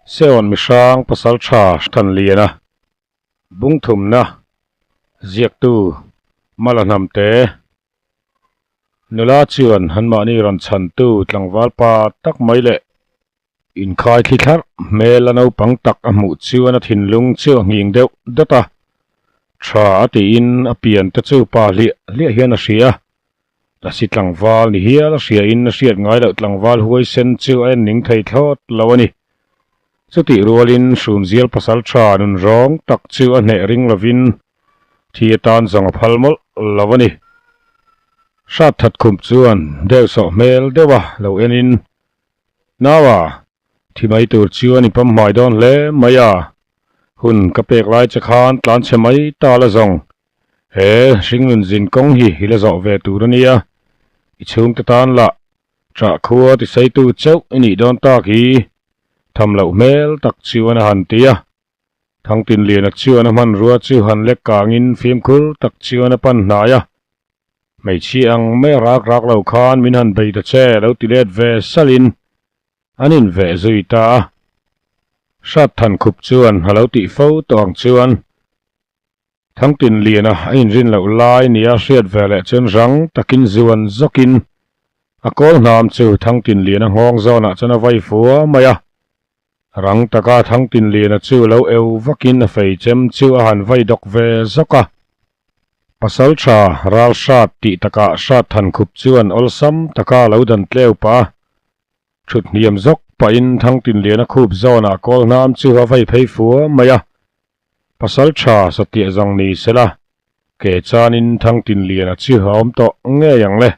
Seon mihrang pasaltha Thanliana bungthumna ziaktu Mala Hnamte nula chuan anmahni rawn chhantu tlangval pa tak mai leh inkhai thli thlarh hmel a naupang tak a hmuh chuan a thinlung chu a nghing deuh dawt a, tha a tiin a pian te chu pa hliah hliah hian a hria. Lasi tlangval ni hial a hria in a hriat ngai loh tlangval huaisen chu a en ning thei thlawt lo a ni. Chutih rualin Hrumzial pasal tha nun rawng tak chu a hneh ring lovin thi atan zawng a phal mawlh lo a ni. Hrat that khum chuan deuh sawh hmel deuh a lo en in, Naua, thi mai tur chuan i pam hmai dawn hle mai a, hun ka pek lai che khan tlan chhe mai ta la zawng. He hringnun zin kawng hi i la zawh ve tur a nia, i chhungte tan lah ṭah khua tisaitu chauh i nih dawn tak hi tham loh hmel tak chuan a han ti a. Thangtinliana chuan a hmanrua chu han lek kangin fimkhur tak chuan a pan hnai a. Hmeichhia ang mai a rak rak lo khan min han bei ta che lo ti let ve salhin an inveh zui ta a. Hrat Thankhup chuan a lo tih fo tawh ang chuan Thangtin liana a inrin loh lai nia hriat ve leh chuan rang takin zuan zawkin a kawl hnam chu Thangtin liana nghawng zawnah chuan a vai fua mai a. Rang taka Thangtin liana chu lo eu vakin a fei chem chu a han vai dawk ve zawk a. Pasaltha ral hrat tih takah hrat thankhup chuan awlsam taka lo dan tleu pah a. Thut hniam zawk pahin Thangtin liana khup zawnah kawl hnam chu a vai phei fua mai a. Pasal tha satliah zawng ni sela, ke chanin Thangtinliana chu a awm tawh ngei ang le.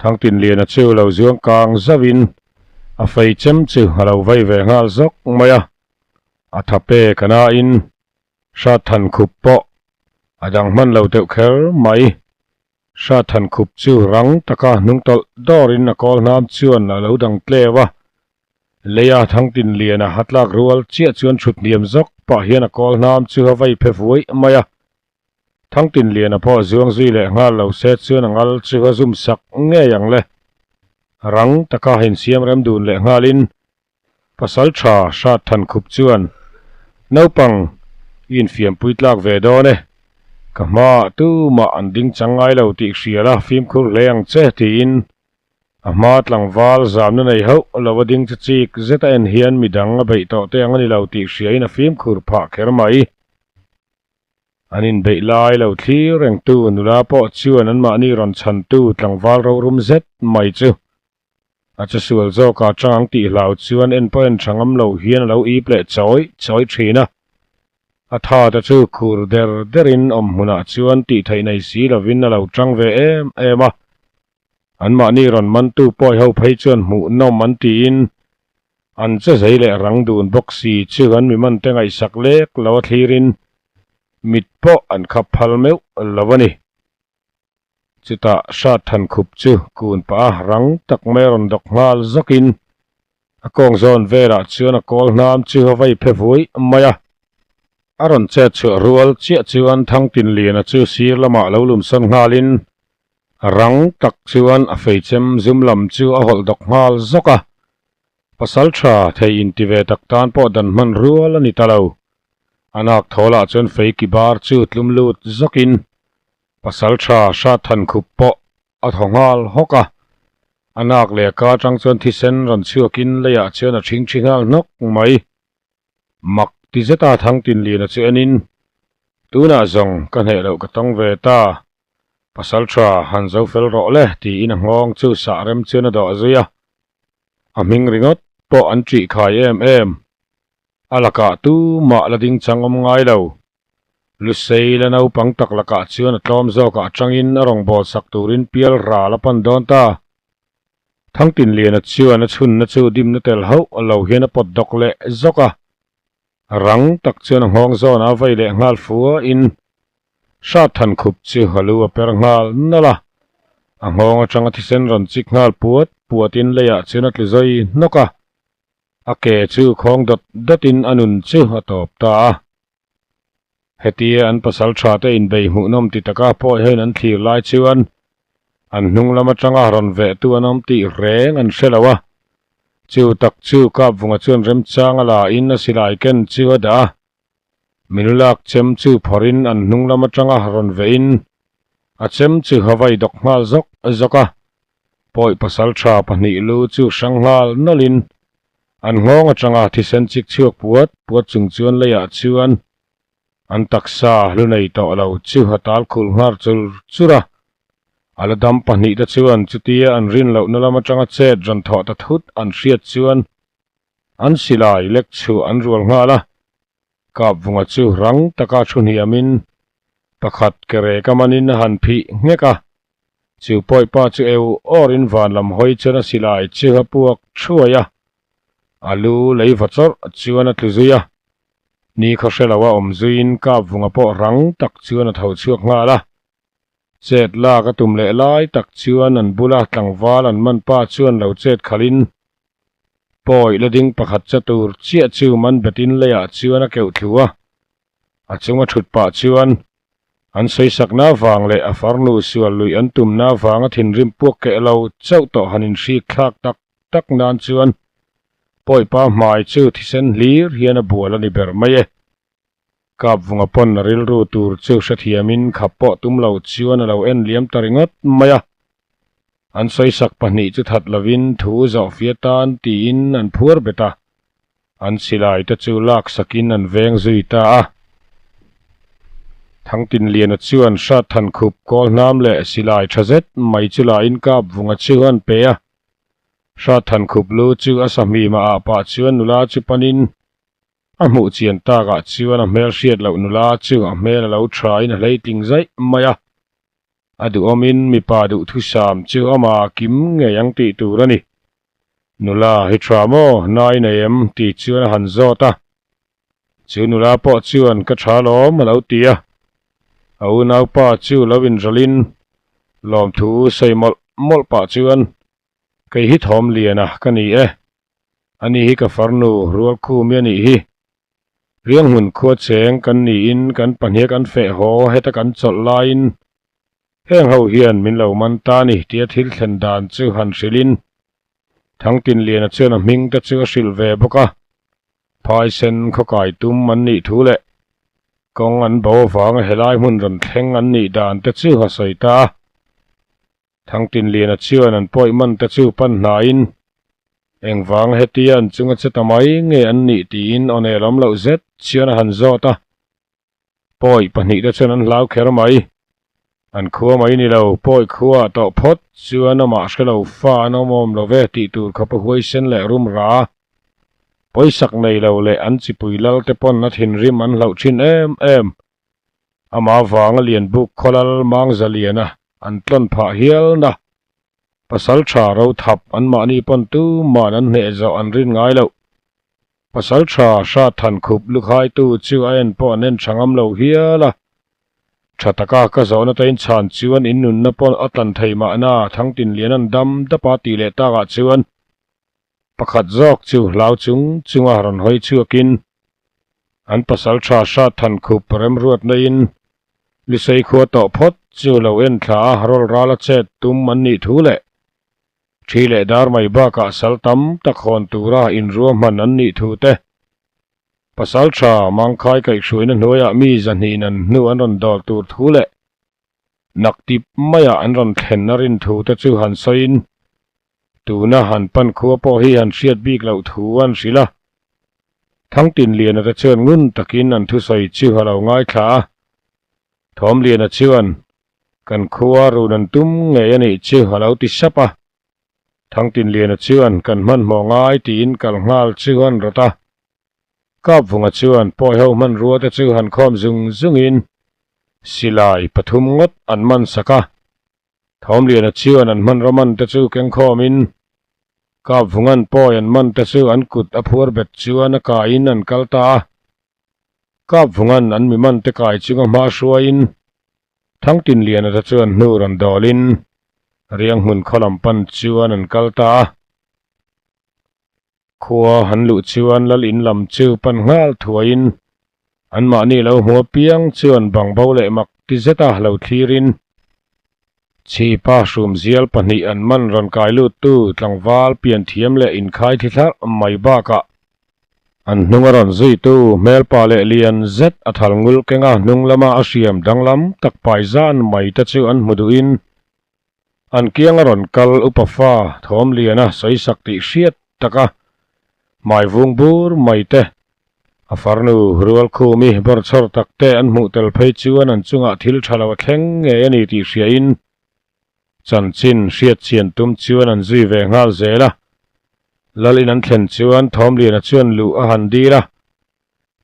Thangtinliana chu lo zuang kang zauhin a fei chem chu a lo vei ve nghal zawk mai a. A tha pek a nain hrat than khup pawh a dang hman lo deuh kher mai. Hrat than khup chu rang taka hnung tawlh dawrin a kawl hnam chuan a lo dang tleu a. Leia Thangtinliana a tlak rual chiah chuan thut hniam zawk pah hian a kawl hnam chu a vai phe vuai mai a. Thangtinliana pawh zuang zui leh nghal lo se chuan a ngal chu a zum sak ngei ang le. Rang taka insiam rem dun leh nghalin pasal tha hrat than khup chuan, Naupang, i infiampui tlak ve dawn e. Ka hmaah tumah an ding chang ngai lo tih hria la fimkhur hle ang che tiin A hma tlangval zamna nei hauh lo a ding chu chik zet a en hian midang a beih tawh te ang a ni lo tih hriain a fimkhur phah kher mai. An inbeih lai lo thlir rengtu nula pawh chuan anmahni rawn chhantu tlangval rorum zet mai chu a che sual zawkah chang ang tih hlau chuan en pawh en tha ngam lo hian a lo ip leh chawi chawi thin a. A tha te chu khur der derin awm hmunah chuan tih theih nei si lovin a lo chang ve em em a. Anmahni rawn mantu pawi ho phei chuan hmuhnawm an tiin an che zei leh rang dun bawk si chu an mi mante ngaihsak lek lo a thlirin mit pawh an khap phal meuh lo a ni. Chutah hrat than khup chu kun pah a rang tak mai a rawn dawk nghal zawkin a kawng zawn velah chuan a kawl hnam chu a vai phe vui mai a. A rawn chet chhuah rual chiah chuan Thangtinliana chu sir lamah lo lumsawn nghalin Rang tak chuan a feichem zum lam chu a hawlh dawk nghal zawk a, pasal tha thei inti ve tak tan pawh dan hman rual a ni ta lo. A nak thawlah chuan fei ki bar chu tlum lut zawkin pasal tha hrat than khup pawh a thaw nghal hawk a. A nak leh a ka atang chuan thisen rawn chhuakin leiah chuan a thingthi nghal hnawk mai. Mak ti zeta Thangtinliana chu enin, Tunah zawng ka hneh loh ka tawng ve ta. Pasal tha han zo fel rawh le tiin a nghawng chu sah rem chuan a dawh zui a. A hming ringawt pawh an ṭih khai em em. A lakah tumah la ding chang awm ngai lo. Lusei la naupang tak lakah chuan a tlawm zawkah atangin a rawngbâwl sak turin pial ral a pan dawn ta. Thangtinliana chuan a chhunna chu dimna tel hauh lo hian a pawt dawk leh zawk a. Rang tak chuan a nghawng zawnah a vei leh nghal fuain hrat than khup chu a lu a per nghal nawlh a. A nghawng atanga thisen rawn chik nghal puat puatin leiah chuan a tlu zawi hnawk a. A ke chu khawng dawt dawtin a nun chu a tawp ta a. Hetia an pasal tha te inbei hmuhnawm ti taka pawi hian an thlir lai chuan an hnung lam atanga rawn vehtu an awm tih reng an hre lo a. Chu tak chu Kapvunga chuan remchang a la in a silai ken chu a dah a. Minulak chem chu phawrhin an hnung lam atanga rawn veh in a chem chu a vai dawk nghal zawk zawk a. Pawi pasaltha pahnih lu chu hrang nghal nawlh in an nghawng atanga thisen chik chhuak puat puat chung chuan leiah chuan an taksa hlu nei tawh lo chu a tal khulh nghar chur chur a. A la dam pahnih te chuan chutia an rin lohna lam atanga chet rawn thawh ta thut an hriat chuan an silai lek chhuah an rual nghal a. Kapvunga chu rang taka thu hniamin pakhat ke rek a manin a han phih nghek a. Chu pawipa chu eu awrin van lam hawi chuan a silai chu a puak thuai a, a lu lei va chawrh chuan a tlu zui a. Ni khaw hre lo a awm zuiin Kapvunga pawh rang tak chuan a tho chhuak nghal a. Chet lak a tum leh lai tak chuan an bula tlangval an man pa chuan lo chet khalhin pawi la ding pakhat cha tur chiah chu man betin leiah chuan a keuh thlu a. A chunga thut pah chuan an sawisakna vang leh a farnu sual luih an tumna vanga thinrim puak keh lo chauh tawh han inhrik thlak tak tak nan chuan pawipa hmai chu thisen hlir hian a bual a ni ber mai e. Kapvunga pawn a rilru tur chu hrethiamin khap pawh tum lo chuan a lo en liam ta ringawt mai a. An sawisak pahnih chu that lovin thu zawhfia tan tiin an phuar bet a, an silai te chu lak sakin an veng zui ta a. Thangtinliana chuan hrat than khup kawl hnam leh silai tha zet mai chu lahin Kapvunga chu an pe a. Hrat than khup lu chu a sahmimah ah pah chuan nula chu panin A hmuh chian takah chuan a hmel hriat loh nula chu a hmel a lo thain a hleitling zaih mai a. A duhawmin mipa duhthusam chu ama kim ngei ang tih tur a ni. Nula hi tha maw, nai nei em? tih chuan a han zawt a. Chu nula pawh chuan ka tha lawm a lo ti a. A unaupa chu lo inrawlhin lawmthu sawi mawlh mawlh pah chuan kei hi thawm lian a ka ni e. Ani hi ka farnu Rualkhumi a nih hi. Rianghmun khua cheng kan niin kan pahniha kan feh haw heta kan chawlh laiin heng ho hian min lo man ta ni tia thil thlen dan chu han hrilhin Thangtinliana chuan a hming te chu a hrilh ve bawk a. Phaisen khawkai tum an nih thu leh kawng an bo avanga helai hmun rawn thleng an nih dan te chu a sawi ta a. Thangtinliana chuan an pawih man te chu pan hnaiin, Engvang hetia an chunga che ta mai nge an nih tiin aw nel awm loh zet chuan a han zawt a. Pawi pahnih te chuan an hlau kher mai. An khua mai ni lo, pawi khua ah tawh phawt chuan amah hre lo fa an awm awm lo ve tih tur khawp a huaisen leh rum ra. Pawisak nei lo leh an chipui lal te pawn a thinrim an hlauh thin em em. Amah vanga Lianbuk khawlal Mangzaliana an tlawn phah hialna pasal tha ro thap anmahni pawn tuman an hneh zawh an rin ngai loh. Pasal tha hrat than khup lukhaitu chu a en pawh an en tha ngam lo hial a. Tha taka ka zawhna te inchhan chuan in nunna pawh a tlan thei mahna Thangtinlian an dam dap a tih leh takah chuan Pakhat zawk chu hlau chung chunga rawn hawi chhuakin an pasal tha hrat than khup remruat naiin Lusei khua tawh phawt chu lo en thla a rawl ral a chet tum an nih thu leh thi leh dar mai bakah sal tam tak hawn tura inruahman an nih thu te pasal tha mangkhai kaihhruaina hnuaiah mi zahnihin an hnu an rawn dawl tur thu leh naktip maiah an rawn thlen a rin thu te chu han sawiin Tuna han pan khua pawh hi han hriat bik loh thu an hrilh a. Thangtinliana te chuan ngun takin an thusawi chu a lo ngaithla a. Thawmliana chuan, Kan khua run an tum ngei a nih chu a lo ti sap a. Thangtinliana chuan, Kan hmanhmawh ngai tiin kal nghal chu an rawt a. Kapvunga chuan pawiho hmanrua te chu han khawm zung zungin silai pathum ngawt an man sak a. Thawmliana chuan an hmanraw man te chu kengkhawmin Kapvungan pawi an man te chu an kut a phuar bet chuan a kaiin an kal ta a. Kapvungan an mi man te kai chunga hma hruaiin Thangtinliana te chuan hnu rawn dawlin Rianghmun khaw lam pan chuan an kal ta a. Khua han luh chuan lal in lam chu pan nghal thuaiin anmahni lo hmu apiang chuan bangbo leh mak ti zeta lo thlirin. Chhipa hrumzial pahnih an man rawn kai luttu tlangval pianthiam leh inkhai thli thlarh mai bakah an hnung a rawn zuitu hmelpa leh lian zet a thal ngul kenga hnung lama a hriam danglam tak pai zan mai te chu an hmu duhin an kianga rawn kal upa fa thawm liana sawisak tih hriat taka hmai vung bur mai te a farnu Rualkhumi bawrchhawr tak te an hmuh tel phei chuan an chungah thil tha lo a thleng ngei a ni tih hriain chanchin hriat chian tum chuan an zui ve nghal zel a. Lalin an thlen chuan Thawmliana chuan luh a han dil a,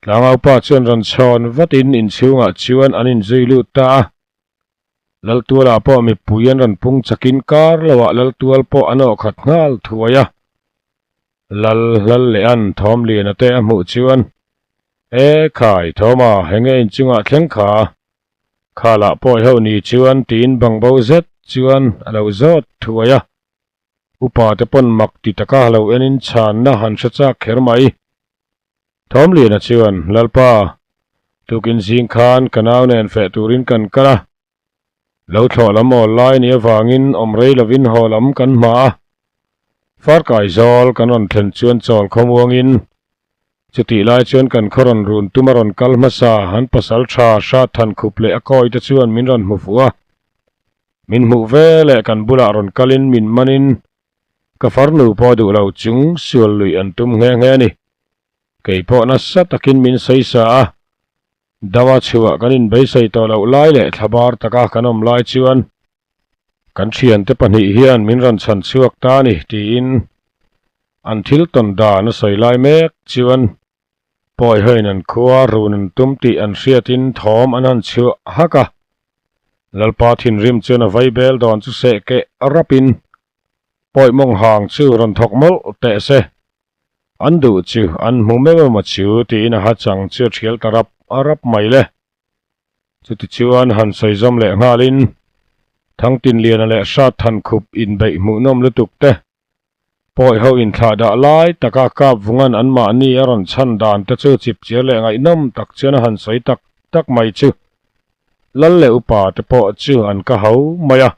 Tlangaupa chuan rawn chhawn vatin inchhungah chuan an inzui lut ta a. Laltualah pawh mipui an rawn pung chakin kar loah Laltual pawh an awh khat nghal thuai a. Lal hlal leh an Thawmliana te a hmuh chuan, E khai, Thawma, henge inchungah thleng kha? Khalah pawi ho ni chuan tiin bangbo zet chuan a lo zawt thuai a. Upa te pawn mak ti taka lo enin chhanna han hre chak kher mai. Thawmliana chuan, Lalpa, tukin zing khan ka nau nen feh turin kan kal a. Lo thlawh lam awl lai nih avangin awm rei lovin haw lam kan hma a. Farkai zawl kan rawn thlen chuan chawl khawmuangin chutih lai chuan kan khaw rawn run tum a rawn kal hmasa an pasal tha hrat than khup leh a kawi te chuan min rawn hmu fuh a. Min hmuh ve leh kan bulah rawn kalin min manin Ka farnu pawh duh lo chung sual luih an tum nghe nghe a ni. Kei pawh nasa takin min sawi sa a, dama chhuah kan inbeisei tawh loh lai leh thlabar taka kan awm lai chuan kan thiante pahnih hian min rawn chhan chhuak ta a ni tiin an thil tawn dan a sawi lai mek chuan Pawihain an khua run an tum tih an hriatin thawm an han chhuah hak a. Lalpa thinrim chuan a vaibel dawn chu seh keh rapin pawi mawng hang chu rawn thawk mawlh teh se. An duh chu an hmu meuh emaw chu tiin a ha chang chu a thial ta rap rap mai le. Chutichuan han sawi zawm leh nghalin Thangtinliana leh Hratthankhup inbeih hmuhnawm lutuk te Pawi ho inthlah dah lai taka kap vungan anmahni a rawn chhan dan te chu chipchiar leh ngaihnawm tak chuan a han sawi tak tak mai chu Lal leh upa te pawh chu an ka ho mai a.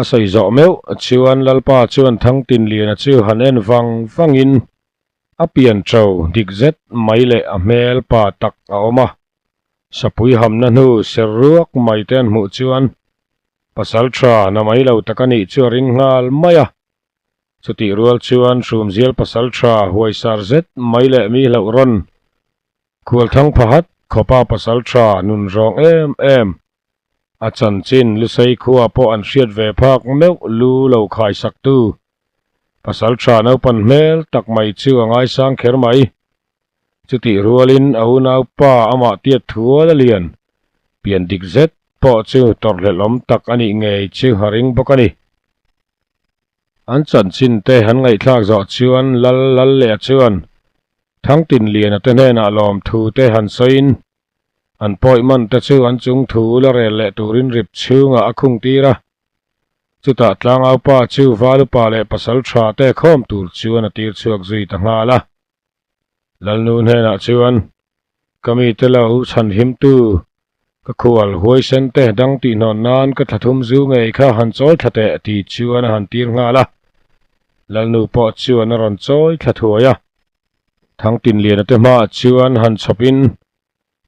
A sawi zawh meuh chuan Lalpa chuan Thangtinliana chu han en vang vangin a pian ṭo dik zet mai leh a hmel pa tak a awm a. Sapui hamna hnu ser ruak mai te an hmuh chuan Pasal tha na mai lo tak a nih chu a ring nghal mai a. Chutih rual chuan Hrumzial pasal tha huaisar zet mai leh mi hlauh rawn Khualthang phahat khawpa pasal tha nun zawng em em a chanchin Lusei khua pawh an hriat ve phak meuh lu lo khaisaktu pasal tha naupan hmel tak mai chu a ngaisang kher mai. Chutih rualin a unaupa amah tiat thual a lian, pian dik zet pawh chu tawrhhlelhawm tak a nih ngei chu a ring bawk a ni. An chanchin te an ngaihthlak zawh chuan Lal Lal leh a chuan Thangtinliana te hnenah lawmthu te han sawiin an pawi man te chu an chung thu la rel leh turin rip chhungah a khung tir a. Chutah tlangaupa chu Valupa leh pasal tha te khawm tur chuan a tir chhuak zui ta nghal a. Lalnu hnenah chuan, Ka mite lo chhanhimtu, ka khual huaisen te dang tihnawn nan ka thlathum zu ngei kha han chawi thla teh ti chuan a han tir nghal a. Lalnu pawh chuan a rawn chawi thla thuai a. Thangtinliana te hmaah chuan han chhawpin,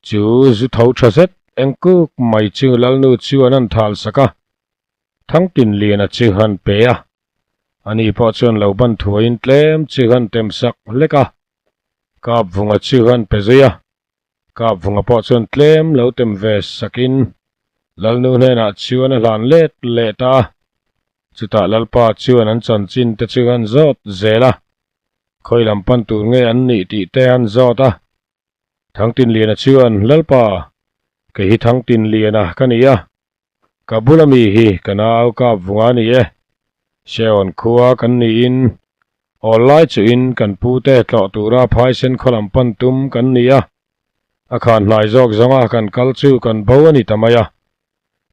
chu zu tho tha zet engkuk mai chu Lalnu chuan an thal sak a. Thangtinliana chu han pe a. Ani pawh chuan lo ban thuaiin tlem chu han tem sak hlek a, Kapvunga chu han pe zui a. Kapvunga pawh chuan tlem lo tem ve sakin Lalnu hnenah chuan a hlan let let a, chutah Lalpa chuan an chanchin te chu han zawt zel a, khawi lam pan tur nge an nih tih te han zawt a. Thangtinliana chuan, Lalpa, kei hi Thangtinliana ka ni a, Ka bula mi hi ka nau kap vunga ni e. Seon khua kan niin awl lai chuhin kan pute tlawh tura phaisen khaw lam pan tum kan ni a. A khan hnai zawk zawnga kan kal chu kan bo a ni ta mai a.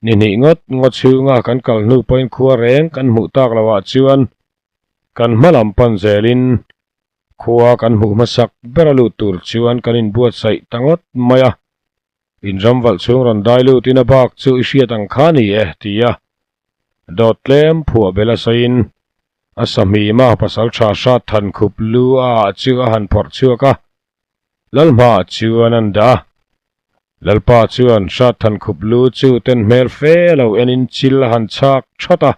Ni hnih ngawt ngaw chhunga kan kal hnu pawhin khua reng kan hmuh tak loah chuan kan hma lam pan zelin khua kan hmuh hmasak ber a lut tur chuan kan inbuatsaih ta ngawt mai a. Inram valh chhung rawn dai lutin a bak chu i hriat ang kha ni e, ti a. Dawt tlem phuah bel a sawiin a sahmima pasaltha hrat than khup lu a ah chu a han phawrh chhuak a, Lalhma chuan an dah a. Lalpa chuan hrat than khup lu chu ten hmel fe lo enin chil a han chhak thawt a,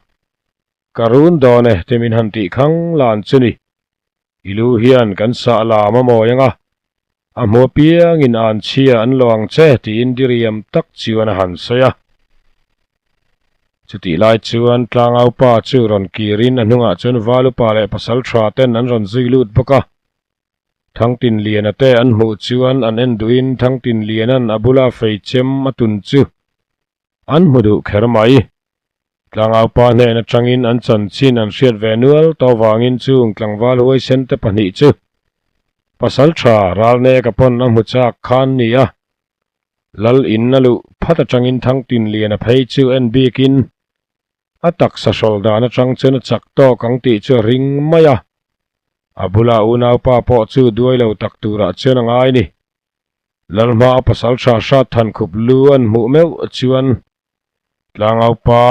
Ka run dawn e ti min han tih khang lan chu ni. I lu hian kan sah lam a mawi ang a, a hmu apiangin an chhia an lo ang che tiin diriam tak chuan a han sawi a. Chutih lai chuan tlangaupa chu rawn kirin a hnungah chuan Valupa leh Pasaltha ten an rawn zui lut bawk a. Thangtinliana te an hmuh chuan an en duhin Thangtinliana'n a bula fei chem a tun chu An hmu duh kher mai. Tlangaupa hnen atangin an chanchin an hriat ve nual tawh vangin chung tlangval huaisen te pahnih chu pasal tha Ralneka pawn a hmu chak khan ni a. Lal in a luh phat atangin Thangtinliana phei chu en bikin a taksa hrawl dan atang chuan a chak tawk ang tih chu a ring mai a. A bula unaupa pawh chu duai lo tak turah chuan a ngai ni. Lalhma a pasal tha hrat than khup lu an hmuh meuh chuan tlangaupa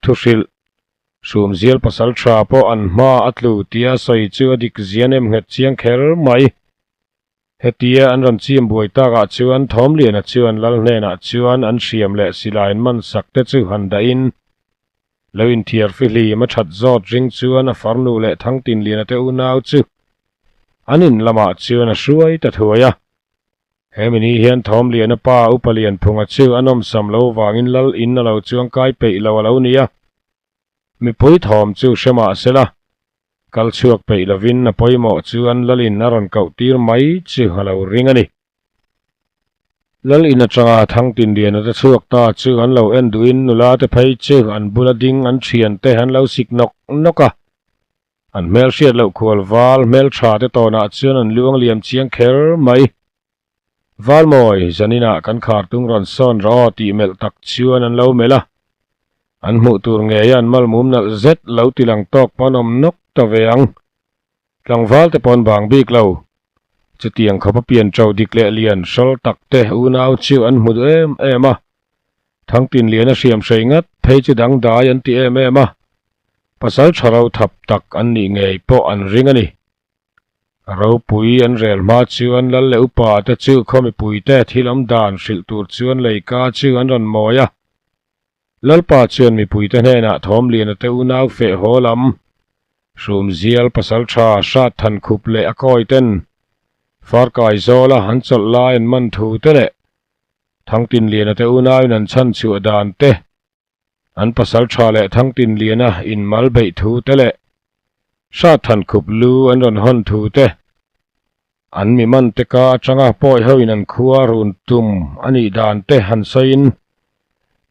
thuhrilh Hrumzial pasal tha pawh an hma a tlu tia sawi chu a dik zian em nghet chiang kher mai. Hetia an rawn chim buai takah chuan Thawmliana chuan Lal hnenah chuan an hriam leh silai man sak te chu han dahin lo inthiar fihlim a that zawt ring chuan a farnu leh Thangtinliana te unau chu an in lamah chuan a hruai ta thuai a. He mini hian Thawmliana pa Upa Lianphunga chu a nawmsam lo vangin lal in a lo chuang kai peih lo a lo ni a. Mipui thawm chu hre mah se la, kal chhuak peih lovin a pawimawh chuan lal in a rawn koh tir mai chu a lo ring a ni. Lal in atanga Thangtinliana te chhuak ta chu an lo en duhin nula te phei chu an bula ding an thian te an lo sik nawk nawk a. An hmel hriat loh khual val hmel tha te tawnah chuan an luang liam chiang kher mai. Valmawi, zaninah kan khar tung rawn sawn rawh aw tih melh tak chuan an lo melh a. An hmuh tur ngeia an malmum nalh zet lo ti lang tawk pawn awm nawk ta ve ang. Tlangval te pawn bang bik lo. Chutiang khawp a pian ṭo dik leh lian hrawl tak te unau chu an hmu duh em em a. Thangtinlian a hriam hrei ngat phei chu dangdai an ti em em a. Pasal ṭha ro thap tak an nih ngei pawh an ring a ni. Ropui an rel hma chuan lal leh upa te chu khaw mipui te thil awm dan hrilh tur chuan leika chu an rawn mawi a. Lalpa chuan mipuite hnenah Thawmliana te unau feh haw lam, Hrumzial pasaltha hrat than khup leh a kawi ten Farkai zawla an chawlh lai an man thu te leh Thangtinliana te unauin an chhan chhuah dan te, an pasaltha leh Thangtinliana inmal beih thu te leh hrat than khup lu an rawn hawn thu te, An mi man te ka atanga pawi ho in an khua run tum a nih dan te han sawiin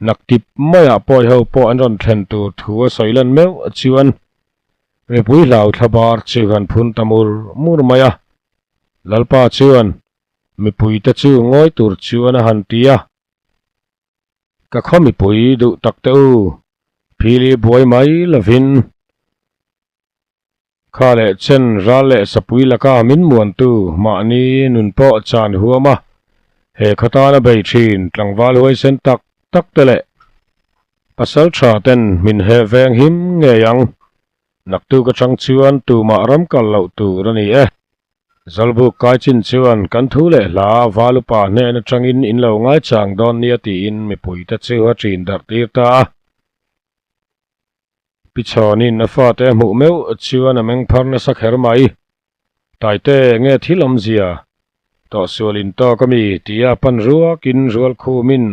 naktip maiah pawi ho pawh an rawn thlen tur thu a sawi lan meuh chuan mipui hlau thla bar chu han phun ta mur mur mai a. Lalpa chuan mipui te chu ngawi tur chuan a han ti a. Ka khaw mipui duh tak te u, phili buai mai lovin. Kha leh chen ral leh sapui laka min muantu mahni nun pawh chan huam a, he khaw tana bei thin tlangval huaisen tak tak te leh pasal tha ten min heh veng him ngei ang. Naktuk atang chuan tumah ram kal loh tur a ni e. Zawlbuk kai chin chuan kan thu leh hla Valupa hnen atangin in lo ngaichang dawn nia tiin mipuite chu a ṭin darh tir ta a. Pi Chhawnin a fate a hmuh meuh chuan a meng phar nasa kher mai. Taite, nge thil awmzia? Tawhsual in tawk a mi? tia pan ruakin rual khumin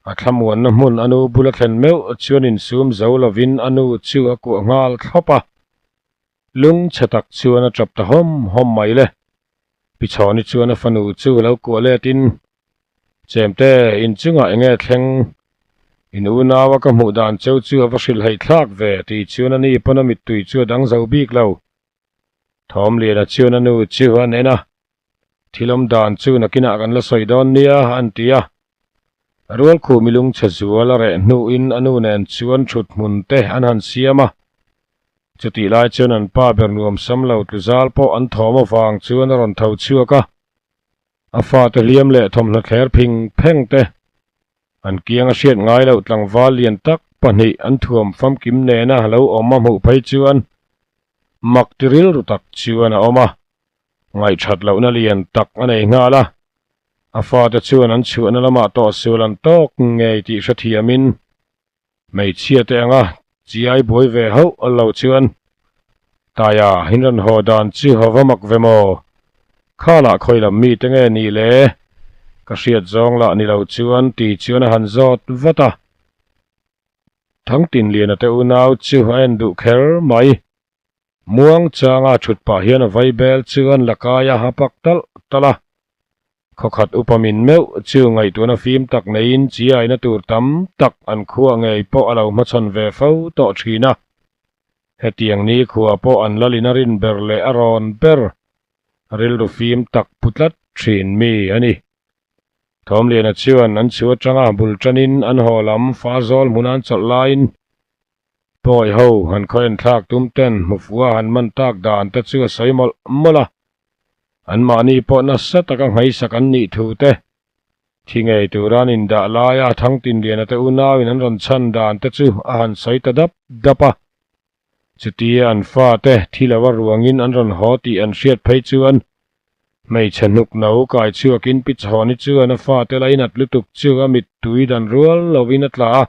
a thlamuanna hmun a nu bula thlen meuh chuan insum zo lovin a nu chu a kuah nghal thlawp a. Lung chhe tak chuan a tap ta hawm hawm mai le. Pi Chhawni chuan a fanu chu lo kuah letin, Chemte, inchungah enge thleng? In unaua ka hmuh dan cheu chu a va hrilh heih thlak ve, tih chuan a ni pawn a mittui chu a dang zo bik lo. Thawmliana chuan a nu chu an en a, Thil awm dan chu nakinah kan la sawi dawn nia, an ti a. Rualkhu milung chhe zual a reh hnuin a nu nen chuan thut hmun te an han siam a. Chutih lai chuan an pa ber nuam sam lo tlu zal pawh an thawm avang chuan a rawn tho chhuak a. A fate hliam leh thawmhnaw thler phing pheng te an kiang a hriat ngai loh tlangval lian tak pahnih an thuam famkim nena lo awm a hmuh phei chuan mak ti rilru tak chuan a awm a, ngaihthat lohna lian tak a nei nghal a. A fate chuan an chhuahna lamah tawhsual an tawk ngei tih hrethiamin Hmeichhia te anga chiai buai ve hauh lo chuan Taia in rawn haw dan chu haw va mak ve maw? Kha lah khawi lam mi te nge ni le? Ka hriat zawng lah ni lo chuan ti chuan a han zawt vat a. Thangtinliana te unau chu a en duh kher mai. Muang changa thut pah hian a vai bel chuan la kai a ha pak talh talh a. Khawkhat upa min meuh chu ngaihtuahna fim tak neiin chiaina tur tam tak an khuah ngei pawh a lo hmachhawn ve fo tawh thin a. Hetiang ni khua pawh an lalin a rin ber leh a rawn ber rilru fim tak pu tlat thin mi a ni. Thawmliana chuan an chhu atanga bul tanin an haw lam Farzawl hmuna an chawlh laiin Pawi ho han khaw en thlak tum ten hmufua han man tak dan te chu a sawi mawlh mawlh a, anmahni pawh nasa taka nghaisak an nih thu te, thi ngei tura an indah laia Thangtinliana te unauin an rawn chhan dan te chu a han sawi ta dap dap a. Chutia an fate thi lo a ruangin an rawn haw tih an hriat phei chuan hmeichhe hnuk no kai chhuakin Pi Chhawni chuan a fate la inat lutuk chu a mittui dan rual lovin a tla a.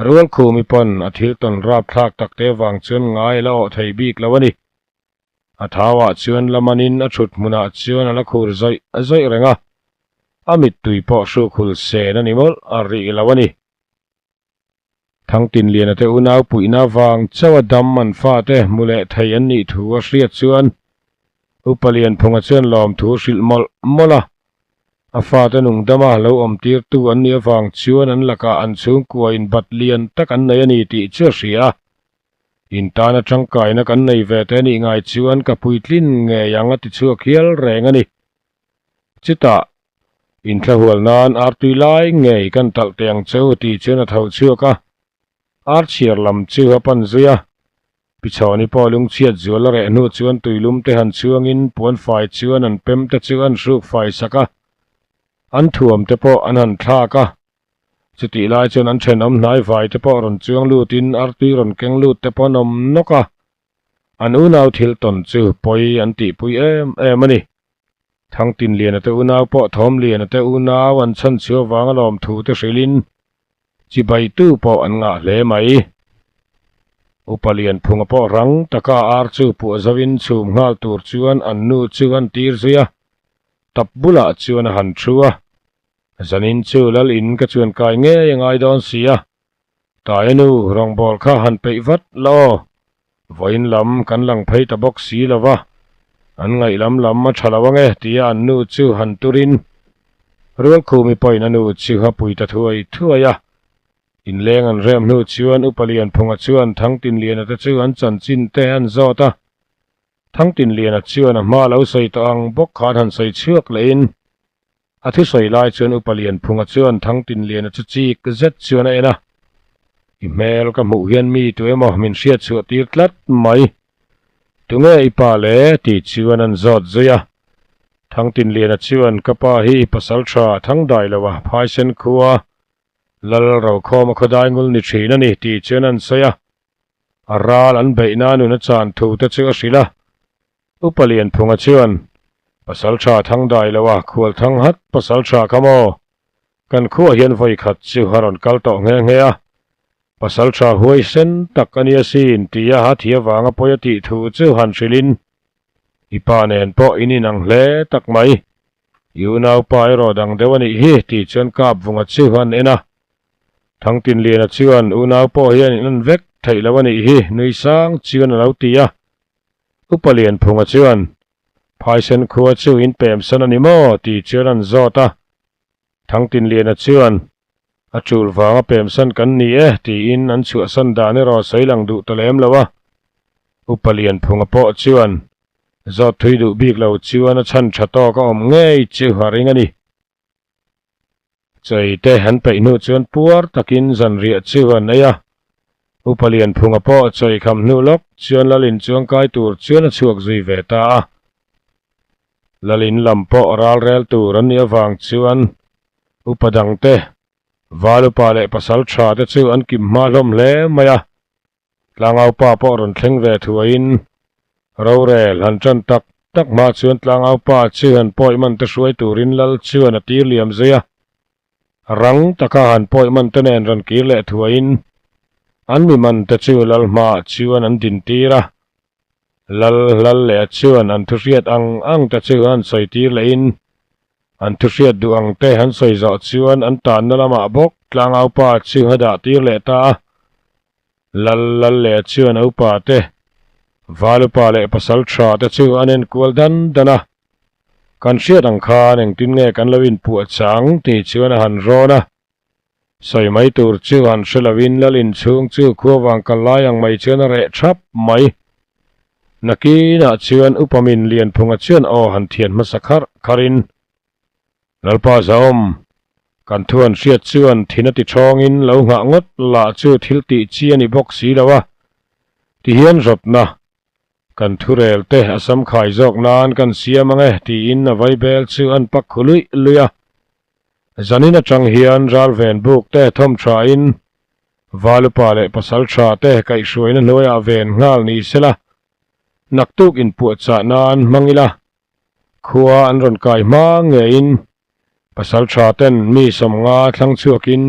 Rualkhumi pawn a thil tawn rapthlak takte vang chuan ngai a la awh thei bik lo a ni. A thauah chuan la manin a thut hmunah chuan a la khur zawih zawih reng a, a mittui pawh hruk hul sen a ni mawlh a rih lo a ni. Thangtinliana te unau puihna vang chauh a dam an fate hmu leh thei an nih thu a hriat chuan Upa Lianphunga chuan lawmthu hrilh mawlh mawlh a, A fate nungdama lo awmtirtu an nih avang chuan an lakah an chhungkua in bat lian tak an nei a ni tih chu a hria a. In tana tangkaina kan nei ve te nih ngai chuan ka puitlin ngei ang a ti chhuak hial reng a ni. Chutah, inthlahual nan artui lai ngei kan talh teh ang che u tih chuan a tho chhuak a. Ar chhiar lam chu a pan zui a. Pichhawni pawh lungchhiat zual a reh hnu chuan tuilum te han chhuangin puanfai chuan an pem te chu an hruk fai sak a, an thuam te pawh an han thlak a. Chutih lai chuan an thenawm hnai vai te pawh rawn chuang lutin artui rawn keng lut te pawh an awm nawk a, an unau thil tawn chu pawi an tihpui em em a ni. Thangtinliana te unau pawh Thawmliana te unau an chhanchhuah vanga lawmthu te hrilhin Chibaitu pawh an ngah hle mai. Upa Lianphunga pawh rang taka ar chu puah zoin chhum nghal tur chuan an nu chu an tir zui a, tap bulah chuan a han thu a. Zanin chu lal in ka chuan kai ngei a ngai dawn si a, Taia nu rawngbâwl kha han peih vat la aw. Vawiin lam kan lang phei ta bawk si lo va, an ngaih lam lam a tha lo ange tia an nu chu han turin Rualkhumi pawhin a nu chu a pui ta thuai thuai a. Inleng an rem hnu chuan Upa Lianphunga chuan Thangtinliana te chu an chanchin te an zawt a. Thangtinliana chuan a hma lo sawi tawh ang bawk khan han sawi chhuak lehin A thusawi lai chuan Upa Lianphunga chuan Thangtinliana chu chik zet chuan a en a, I hmel ka hmuh hian mi tu emaw min hriat chhuah tir tlat mai. Tunge i pa le? tih chuan an zawt zui a. Thangtinliana chuan, Ka pa hi i pasal tha Thangdai lo a, Phaisen khua Lal Rokhawma khawdai ngul ni thin a ni, tih chuan an sawi a. A ral an beihna nun a chan thu te chu a hrilh a. Upa Lianphunga chuan, Pasal tha thang dai lo a, khual thang hat pasal tha kha maw? Kan khuah hian vawi khat chu a rawn kal tawh nghe nghe a, pasal tha huai sen tak a nia sin tia a thi avanga pawi a tih thu chu han hrilhin, I pa nen pawh in inang hle tak mai, i unaupa erawh dang deuh a nih hi tih chuan Kapvunga chu an en a. Thangtinliana chuan, Unau pawh hian in en vek theih lo a nih hi, nui sang chuan a lo ti a. Upa Lianphunga chuan, Phaisen khua chu in pemsan a ni maw? tih chuan an zawt a. Thangtinliana chuan, A tul vanga pemsan kan ni e, tiin an chhuahsan dan erawh sawi lang duh ta lem lo a. Upa Lianphunga pawh chuan, Zawt thui duh bik lo chuan a chhan tha tawk a awm ngei chu a ring a ni. Chei te an peih hnu chuan puar takin zanriah chu an ei a. Upa Lianphunga pawh chei kham hnu lawk chuan Lalin chuangkai tur chuan a chhuak zui ve ta a. Lalin lam pawh ral rel tur an nih avang chuan upa dangte. Valupa leh pasal tha te chu an kim hma hlawm hle mai a. Tlangaupa pawh rawn thleng ve thuaiin rorel han tan tak tak hma chuan Tlangaupa chu han pawi man te hruai turin lal chuan a tir liam zui a. Rang taka han pawi man te nen rawn kir leh thuaiin an mi man te chu lal hmaah chuan an din tir a. Lal lal leh chuan an thuhriat ang ang te chu an sawi tir lehin An thuhriat duh ang te han sawi zawh chuan an tanna lamah bawk tlangaupa chu a dah tir leh ta a. Lal lal leh chuan a upa te, Valupa leh pasal tha te chu an enkual dan dan a. Kan hriat ang khan engtin nge kan lo inpuah chang tih chuan a han rawn a. Sawi mai tur chu han hre loin lal inchhung chu khua vang kal lai ang mai chuan a reh thap mai. Nakinah chuan upa min Lianphunga chuan aw han thian hmasa kharh kharhin, Lalpa Zahawm, kan thu han hriat chuan thin a ti thawngin lo nghah ngawt lah chu thil tih chi a ni bawk si lo a, tihian rawtna kan thurel te a samkhai zawk nan kan siam ang e tiin a vaibel chu an pak khu luih luih a. Zanin atang hian ralven buk te thawm thain Valupa leh pasal tha te kaihhruaina hnuaiah ven nghal ni sela, naktuk inpuahchah nan hmang ila, khua an rawn kai hma ngeiin pasal tha ten mi sawmnga thlang chhuakin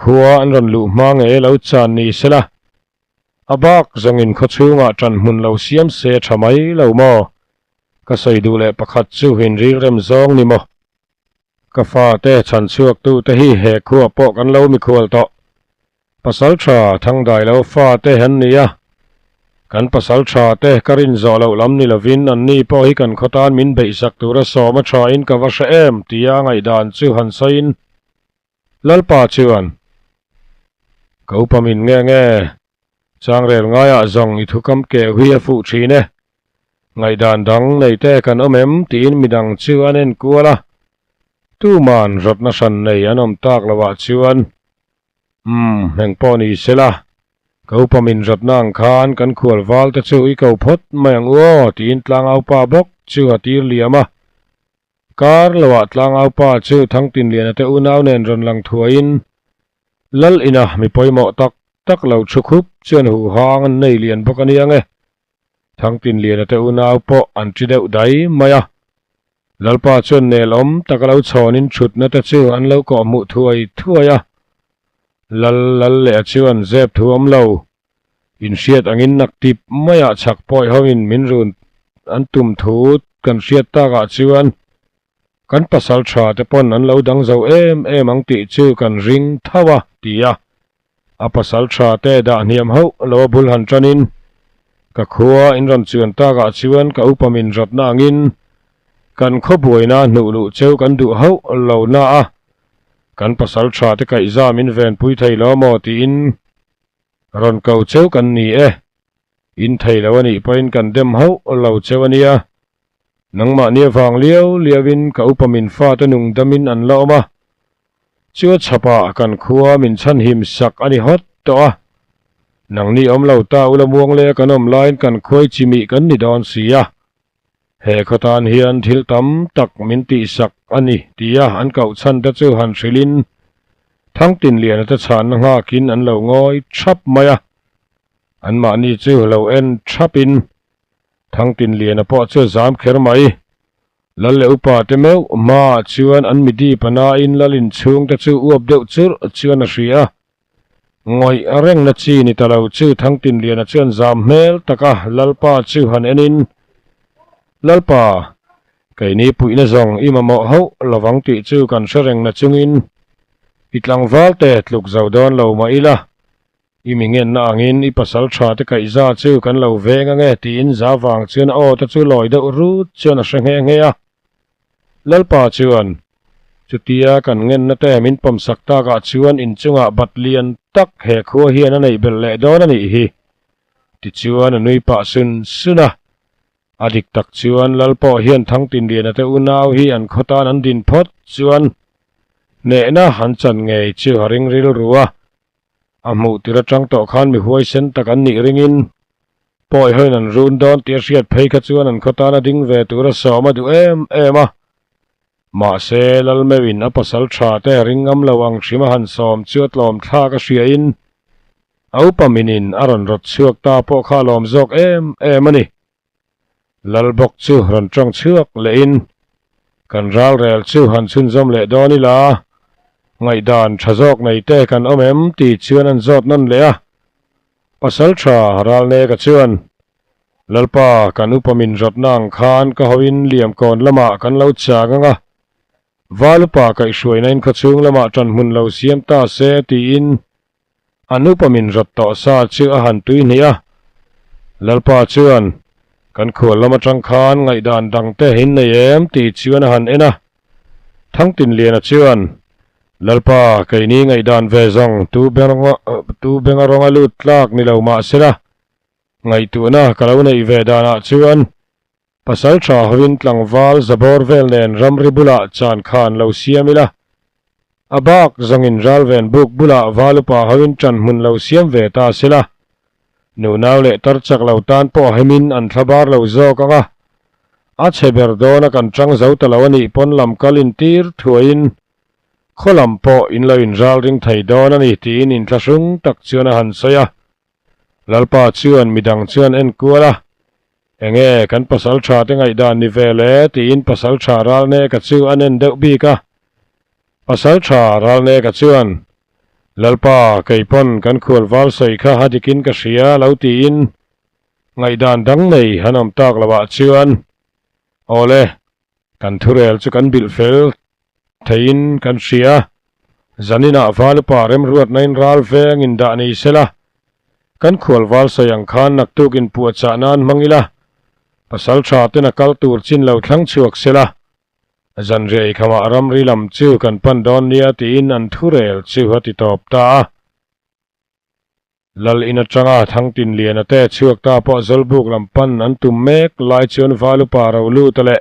khua an rawn luh hma ngei lo chan ni sela, a bak zawngin khaw chhungah ṭan hmun lo siam se tha mai lo maw? Ka sawi duh leh pakhat chu inrilrem zawng ni maw? Ka fate chhan chhuaktute hi he khua pawh kan lo mikhual tawh. Pasal tha Thangdai lo fate an ni a. Kan pasal tha te ka rin zawh loh lam ni lovin anni pawh hi kan khaw tan min beihsak tura sawm a thain ka va hre em tia ngaihdan chu han sawiin Lalpa chuan ka upa min nge nge Changrel ngaiah zawng i thukam keu hi a fuh thin e. Ngaihdan dang nei te kan awm em tiin midang chu an en kual a, tuman rawtna hran nei an awm tak loh ah chuan umm eng pawh ni sela, ka upa min rawtna ang khan kan khual val te chu i ko phawt mai ang u aw tiin tlangaupa bawk chu a tir liam a. Kar loah tlangaupa chu Thangtinliana te unau nen rawn lang thuaiin Lal ina mi pawimawh tak tak lo thu khup chuan huhang an nei lian bawk a nia nge. Thangtinliana te unau pawh an ṭi deuh dai mai a. Lalpa chuan nelawm taka lo chhawnin ṭhutna te chu an lo kawhhmuh thuai thuai a. Lal lal leh a chuan zep thu awm lo. Inhriat angin naktip maiah chhak pawi hoin min run an tum thu kan hriat takah chuan kan pasal tha te pawn an lo dang zo em em ang tih chu kan ring tho a, ti a. A pasal tha te dah hniam hauh lo a bul han tanin, Ka khua in rawn chuan takah chuan ka upa min rawtna angin kan khaw buaina hnuh luh cheu kan duh hauh lo na a, kan pasal tha te kaihza min venpui thei lo maw tiin rawn ko cheu kan ni e. In thei lo a nih pawhin kan dem hauh lo cheu a nia. Nangmahni avang liau liauin ka upa min fate nung damin an la awm a, chu a chhapah kan khua min chhanhim sak a ni hawt tawh a. Nangni awm lo ta ula muanglea kan awm laiin kan khuai chimih kan ni dawn si a. He khaw tan hian thil tam tak min tihsak a ni tia an koh chhan te chu han hrilhin Thangtinliana te chhanna nghakin an lo ngawi thap mai a. Anmahni chu lo en thapin Thangtinliana pawh chu a zam kher mai. Lal leh upa te meuh hmaah chuan an midi panain lal inchhung te chu uap deuh churh chuan a hria a. Ngawih rengna chi ni ta lo chu Thangtinliana chuan zam hmel taka Lalpa chu han enin, Lalpa, keini puihna zawng i mamawh hauh lovang tih chu kan hre rengna chungin i tlangval te tluk zo dawn lo mah ila, I mi ngenna angin i pasal tha te kaihza chu kan lo veng ange tiin za vang chuan a aw te chu lawi deuh rut chuan a hre nghe nghe a. Lalpa chuan, Chutia kan ngenna te min pawmsak takah chuan inchungah bat lian tak he khua hian a neih belh leh dawn a nih hi. Tichuan a nui pah sun sun a. A dik tak chuan Lal pawh hian Thangtinliana te unau hi an khaw tan an din phawt chuan hnehna an chan ngei chu a ring rilru a. A hmuh tir atang tawh khan mi huaisen tak an nih ringin pawi hawiin an run dawn tih a hriat phei kha chuan an khaw tana ding ve tura sawm a duh em em a. Mahse, Lalmeuhin a pasal tha te ring ngam lo ang hrim a han sawm chu a tlawm thlak a hriain a upa minin a rawn rawt chhuak ta pawh kha a lawm zawk em em a ni. Lal bawk chu rawn tawng chhuak lehin kan ralrel chu han chhunzawm leh dawn ila, ngaihdan tha zawk nei te kan awm em tih chuan an zawt nawn leh a. Pasal tha Ralneka chuan Lalpa, kan upa min rawtna ang khan ka hoin Liamkawn lamah kan lo chang ang a, Val upa kaihhruaina in khawchhung lamah ṭan hmun lo siam ta se tiin an upa min rawt tawh sa chu a han tui hnih a. Lalpa chuan, Kan khual lam aṭang khan ngaihdan dangte in nei em tih chuan a han en a. Thangtinliana chuan, Lalpa, keini ngaihdan ve zawng tu benga rawnga lut tlak ni lo mah sela, Ngaihtuahna ka lo neih ve danah chuan pasal tha hovin tlangval zabawr vel nen ramri bulah chan khan lo siam ila, a bak zawngin ralven buk bulah valupa hovin ṭan hmun lo siam ve ta sela, nunau leh tar chak lo tan pawh hemin an thlabar lo zawk ang a, a chhe ber dawna kan ṭang zo ta lo a nih pawn lam kal intir thuaiin khaw lam pawh in lo inral ring thei dawn a ni tiin inthlahrung tak chuan a han sawi a. Lalpa chuan midang chuan en kual a, Enge kan pasal tha te ngaihdan ni ve le? tiin pasal tha Ralneka chu an en deuh bik a. Pasal tha Ralneka chuan, Lalpa, kei pawn kan khual val sawi kha a dikin ka hria lo tiin ngaihdan dang nei han awm tak loh ah chuan, Awle, Kan thurel chu kan bilh fel theiin kan hria. Zaninah Valupa remruatnain ral veng in dah ni sela, kan khual val sawi ang khan naktuk inpuahchah nan hmang ila, pasal tha ten a kal tur chin lo thlang chhuak sela, zanriah eikhamah ramri lam chu kan pan dawn nia tiin an thurel chu a ti tawp ta a. Lal in atanga Thangtinliana te chhuak ta pawh Zawlbuk lam pan an tum mek lai chuan Valupa Roluta leh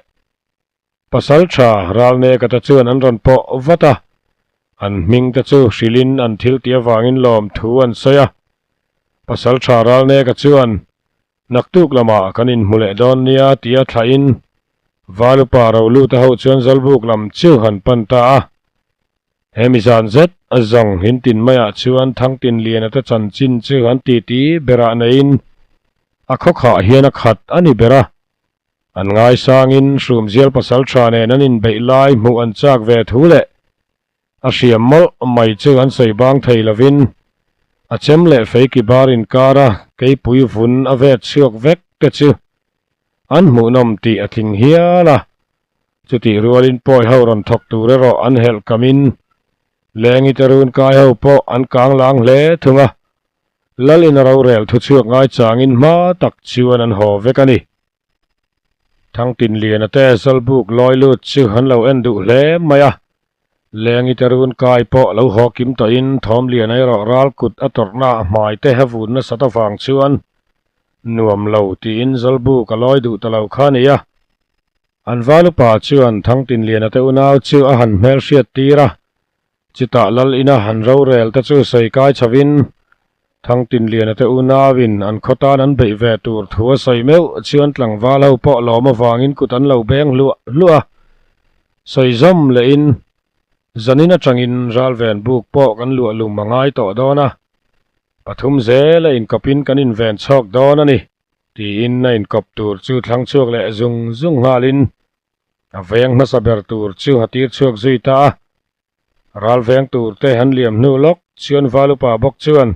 Pasal tha Ralneka te chuan an rawn pawh vat a, an hming te chu hrilhin an thil tih avangin lawm thu an sawi a. Pasal tha Ralneka chuan naktuk lamah kan inhmu leh dawn nia tia thlahin Valupa Roluta ho chuan Zawlbuk lam chu han pan ta a. He mi zan zet a zawng hin tin maiah chuan Thangtinliana te chanchin chu an titi berah neiin a khawkhah hian a khat a ni ber a. An ngaisangin Hrumzial pasaltha nen an inbeih lai hmuh an chak ve thu leh a hriam mawlh mai chu an sawi bang thei lovin a chem leh feiki bar inkara keipui vun a vet chhuak vek te chu an hmuhnawm tih a tling hial a. Chutih rualin pawi ho rawn thawk tur erawh an helh kamin Lengi te run kai ho pawh an kang lang hle thung a, Lal in a rorel thu chhuak ngai changin hma tak chuan an haw vek a ni. Thangtinliana te Zawlbuk lawi lut chu an lo en duh hle mai a, Lengi te run kai pawh lo haw kim tawhin Thawmliana erawh ral kut a tawrhna a hmai te a vun nasat avang chuan nuam lo tiin Zawlbuk a lawi duh ta lo kha a ni a. An val upa chuan Thangtinliana te unau chu a han hmel hriat tir a, chutah Lal ina han rorel te chu sawi kai chhovin Thangtinliana te unauin an khaw tan an beih ve tur thu a sawi meuh chuan tlangval ho pawh lawm avangin kut an lo beng hluah hluah a, sawi zawm lehin zanin atangin ralven buk pawh kan luah lum a ngai tawh dawn a, pathum zel a inkawpin kan inven chhawk dawn a ni. Tiin a inkawp tur chu thlang chhuak leh zung zung nghalin a veng hmasa ber tur chu a tir chhuak zui ta a. Ral veng tur te han liam hnu lawk chuan Valupa bawk chuan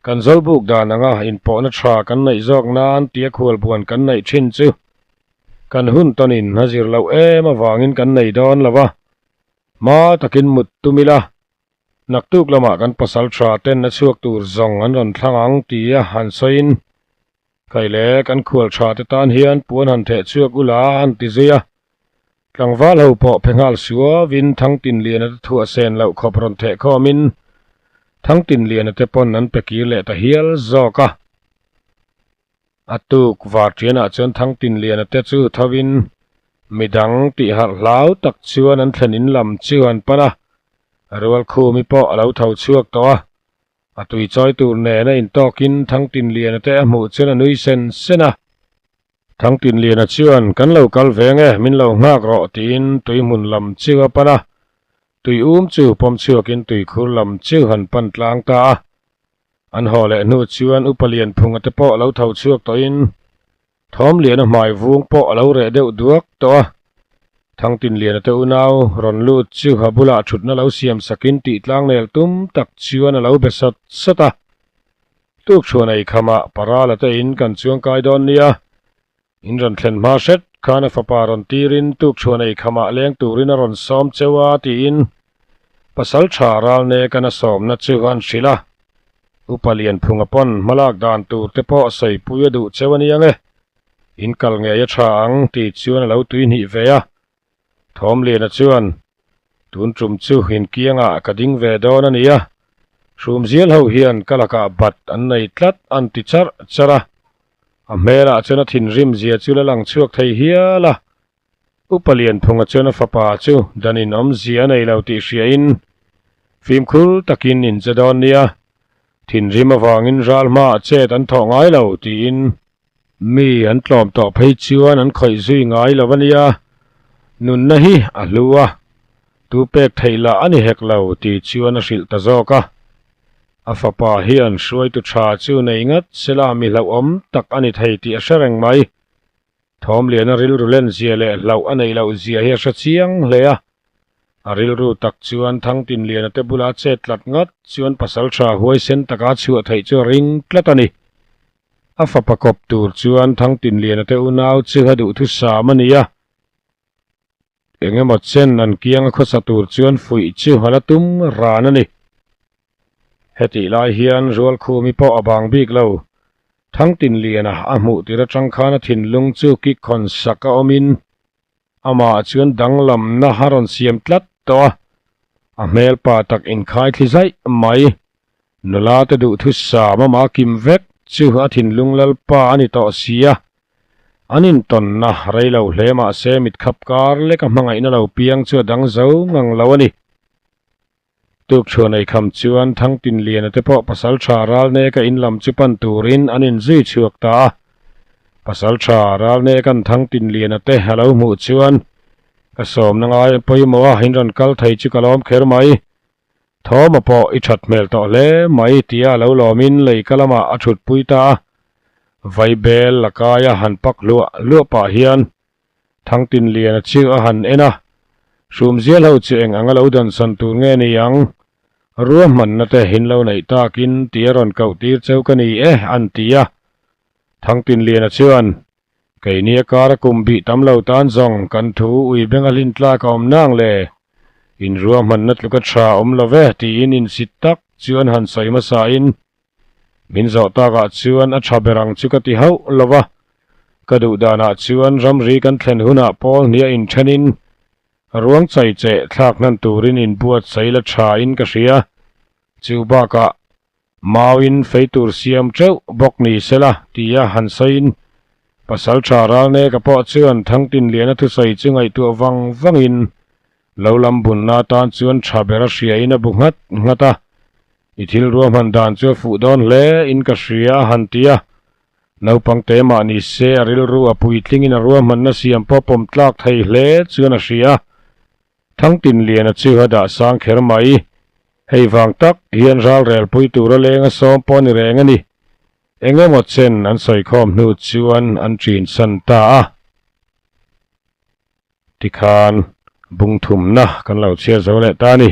kan Zawlbuk dan anga inpawhna tha kan neih zawk nan tia khualbuan kan neih thin chu kan hun tawnin a zir loh em avangin kan nei dawn lo a, hma takin mut tum ila Naktuk lamah kan pasal tha ten a chhuak tur zawng an rawn thlang ang tia han sawiin, Kai le, kan khual tha te tan hian puan han theh chhuak ula han ti zui a. Tlangval ho pawh phe nghal suavin Thangtinliana te thuah sen loh khawp rawn theh khawmin Thangtinliana te pawn an pe kir leh ta hial zawk a. A tuk varṭianah chuan Thangtinliana te chu thovin midang tih harh hlau tak chuan an thlen in lam chu an pan a, Rualkhumi pawh a lo tho chhuak tawh a, a tui chawi tur nen a intawkin Thangtinliana te a hmuh chuan a nui sen sen a. Thangtinliana chuan, Kan lo kal ve nge, min lo nghak rawh, tiin tui hmun lam chu a pan a. Tui um chu pawm chhuakin tuikhur lam chu han pan tlang ta a. An haw leh hnu chuan Upa Lianphunga te pawh lo tho chhuak tawhin Thawmliana hmai vung pawh a lo reh deuh duak tawh a. Thangtinliana te unau rawn lut chu a bulah thutna lo siam sakin tih tlangnel tum tak chuan a lo be sawt sawt a. Tukchhuan ei khamah Parala te in kan chuangkai dawn nia. In rawn thlen hma hret khan a fapa rawn tirin tukchhuan ei khamah leng turin a rawn sawm cheu a tiin pasal tha ralnekan a sawmna chu an hrilh a. Upa Lianphunga pawn hmalak dan tur te pawh sawipui a duh cheu a nia nge. In kal ngei a tha ang tih chuan a lo tuihnih ve a. Thawmliana chuan, Tun tum chu inkiangah ka ding ve dawn a nia, Hrumzial ho hian ka lakah bat an nei tlat an ti charh charh a. A hmelah chuan a thinrim zia chu la lang chhuak thei hial a. Upa Lianphunga chuan a fapa chu dan in awmzia a nei lo tih hriain fimkhur takin in che dawn nia, thinrim avangin ral hmaah chet an thawh ngai lo tiin Mi an tlawm tawh phei chuan an khawih zui ngai lo a nia, nunna hi a hlu a, tu pek theih lah a ni hek lo tih chuan a hrilh ta zawk a. A fapa hian hruaitu tha chu nei ngat sela mi hlauhawm tak a ni thei tih a hre reng mai. Thawmliana rilru len zia leh hlauh a neih loh zia hi a hre chiang hle a. A rilru tak chuan Thangtinliana te bula chet tlat ngat chuan pasal tha huaisen taka chhuah theih chu a ring tlat a ni. A fapa kawp tur chuan Thangtinliana te unau chu a duhthusam a ni a, eng emaw chen an kianga khawsa tur chuan fuih chu a la tum ran a ni. Hetih lai hian Rualkhumi pawh a bang bik lo. Thangtinliana a hmuh tir atang khan a thinlung chu kik khawn sak a awmin Amah chuan danglamna a rawn siam tlat tawh a, a hmelpa tak inkhai thli zaih mai. Nula te duhthusam amah kim vek chu a thinlung lalpa a ni tawh si a. An intawnna rei lo hle mahse mitkhap kar leka hmangaihna lo piang chu a dang zo ngang lo a ni. Tukchhuan eikham chuan Thangtinliana te pawh Pasaltha Ralneka in lam chu pan turin an inzui chhuak ta a. Pasaltha Ralneka'n Thangtinliana te a lo hmuh chuan, Ka sawmna ngai pawimawh a, in rawn kal thei chu ka lawm kher mai. Thawma pawh i that hmel tawh hle mai tia a lo lawmin leika lamah a thutpui ta a. Vaibel la kaia han pak hluah hluah pah hian Thangtinliana chu a han en a, Hrumzial ho chu eng anga lo dansan tur nge ni ang? Ruahmanna te hin lo neih takin ti a rawn koh tir cheu ka ni e, an ti a. Thangtinliana chuan, Keini a kara kum bih tam lo tan zawng kan thu ui benga hlin tlak a awm nang le? In ruahmanna tluka tha awm lo ve, tiin insit tak chuan han sawi hmasain, Min zawh takah chuan a tha ber ang chu ka ti hauh lo va, ka duh danah chuan ramri kan thlen hunah pawl hniah inthenin ruang chai cheh thlak hnan turin inbuatsaih la tha in ka hria. Chu bakah mauin fei tur siam teuh bawk ni sela tia han sawiin Pasaltha Ralneka pawh chuan Thangtinliana thusawi chu ngaihtuah vang vangin lo lam bunna atan chuan tha ber a hriain a bu nghat nghat a. I thil ruahman dan chu a fuh dawn hle in ka hria a han ti a. Naupang te mah ni se a rilru a puitlingin a ruahmanna siam pawh pawm tlak thei hle chuan a hria. Thangtinliana chu a dah sang kher mai. Hei vang tak hian ralrelpui tura leng a sawm pawh a ni reng a ni. Eng emaw chen an sawikhawm hnu chuan an ṭin san ta a. Tikhan bungthumna kan lo chhiar zo leh ta a ni.